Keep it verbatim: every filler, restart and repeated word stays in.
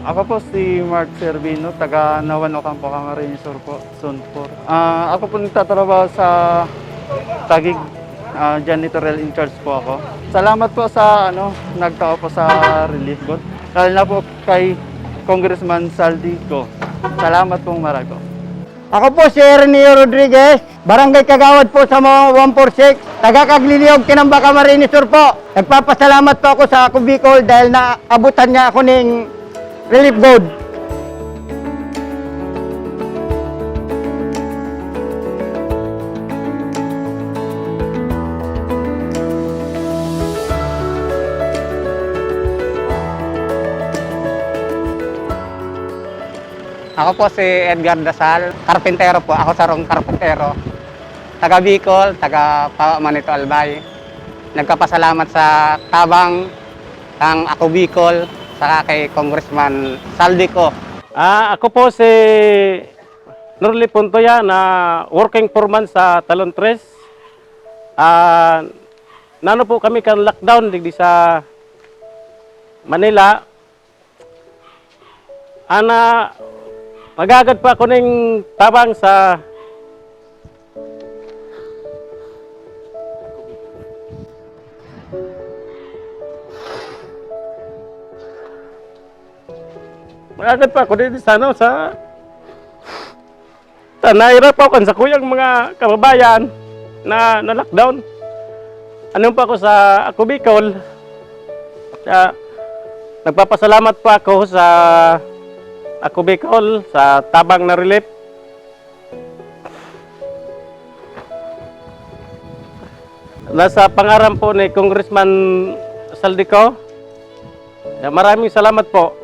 Ako po si Mark Servino, taga Nawan, Ocampo, Camarines Sur po, Zone four. Ah, ako po nagtatrabaho sa Taguig, ah, janitorial in charge po ako. Salamat po sa, ano, nagtao po sa relief boat, lalo na po kay Congressman Zaldy Co. Salamat pong marako. Ako po si Ernio Rodriguez, Barangay Kagawad po sa mga one four six, taga Cagliliog, Kinamba, Camarines Sur po. Nagpapasalamat po ako sa Ako Bicol dahil naabutan niya ako ning relief boat. Ako po si Edgar Dasal, karpintero po. Ako sarong karpintero. Taga Bicol, taga Pawa, Manito, Albay. Nagpapasalamat sa tabang ng Ako Bicol, saka kay Congressman Zaldy Co. Ah, ako po si Norly Puntoya na working foreman sa Talon Tres. Ah, nano po kami kan lockdown digdi sa Manila. Ana, magagad pa ako ning tabang sa Magagad pa ako dito sa, ano, sa, sa nahirap ako kan sa kuyang mga kababayan na na-lockdown. Ano pa ako sa Ako Bicol, sa, nagpapasalamat pa ako sa Ako Bicol, sa tabang na relief. Nasa pangaran po ni Congressman Zaldy Co. Maraming salamat po.